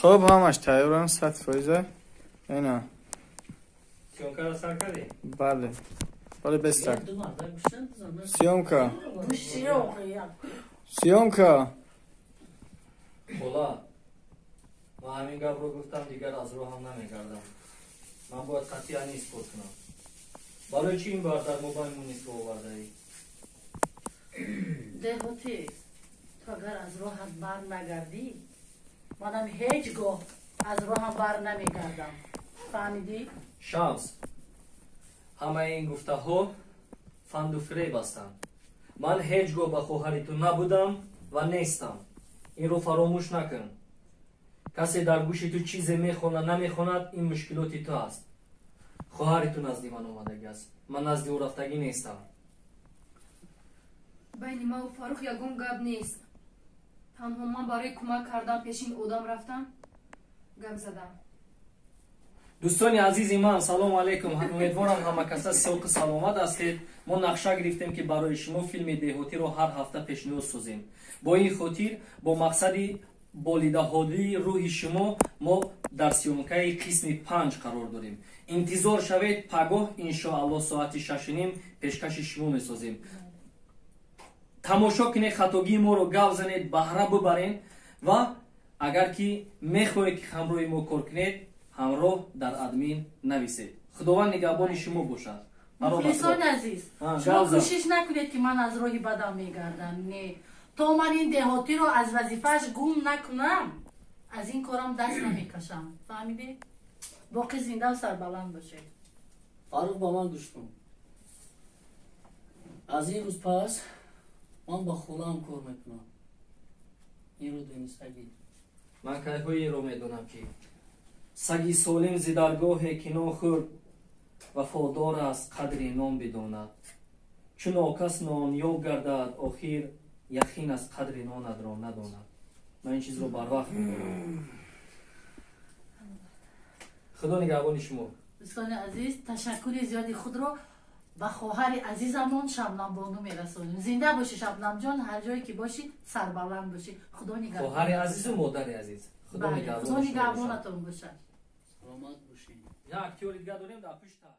Хуб, ҳамаш тайёрам, 100%. Ина. Съёмка ро сар кардӣ? Бале. Бале, бестак. Съёмка. Съёмка. Хола, ман ҳамин гапро гуфтам, дигар аз роҳам намегардам. Ман бояд қатъиян исбот кунам. Барои чӣ ин бар дар мобайни мо нисбо овардаӣ? Деҳотӣ, ту агар аз роҳат бар нагардӣ, манам ҳеҷ гоҳ аз роҳам бар намегардам. Фаҳмидӣ? Шамс, ҳамаи ин гуфтаҳо фанду фиреб ҳастанд. Ман ҳеҷ гоҳ ба хоҳари ту набудам ва нестам. Инро фаромӯш накун. Касе дар гӯши ту чизе мехонад, намехонад, ин мушкилоти ту аст. Хоҳари ту назди ман омадагӣ аст. Ман назди ӯ рафтагӣ нестам. Байни ман ва Фаррух ягон гап нест. Танҳо ман барои кӯмак кардан пеши ин одам рафтам, гап задам. Дӯстони азизи ман, салому алайкум. Умедворам, ҳама каса сиҳату саломат ҳастед. Мо нақша гирифтем, ки барои шумо филми Деҳотиро ҳар ҳафта пешниҳод созем. Бо ин хотир, бо мақсади болидаҳолии рӯҳи шумо, мо дар съёмка и қисми 5 қарор дорем. Интизор шавед, пагоҳ, иншоаллоҳ, соати 6:30 пешкаши шумо месозем. Тамошо кунед, хатогии моро гап занед, баҳра бубаред ва агар ки мехоҳед, ки ҳамроҳи мо кор кунед, ҳамроҳ дар админ нависед. Худованд нигаҳбони шумо бошад. Мухлисони азиз, шумо кӯшиш накунед, ки ман аз роҳи бадам мегардам. Не, то ман ин деҳотиро аз вазифааш гум накунам, аз ин корам даст намекашам. Фаҳмидед? Боқӣ зиндаву сарбаланд бошед. Фаррух, ба ман гӯш кун. Аз ин рӯз пас ман ба холаам кор мекунам. Инро донистагӣ. Ман кайҳои инро медонам, ки саги солим зи даргоҳе, ки нон хӯрд, вафодор аст, қадри нон бидонад. Чун окас нонёб гардад охир, яқин аст, қадри нонатро надонад. Ман ин чизро барвақт медонам. Худо нигаҳбони шумо. Дӯстони азиз, ташаккури зиёди худро ба хоҳари азизамон Шабнамбону мерасонем. Зинда бошӣ, Шабнамҷон, ҳар ҷое ки бошӣ, сарбаланд бошӣ. Худо нигаҳбон. Хоҳари азизу модари азиз, худо Худо нигаҳбонатон бошад. Саломат бошед. Як актёри дига дорем дар пушта.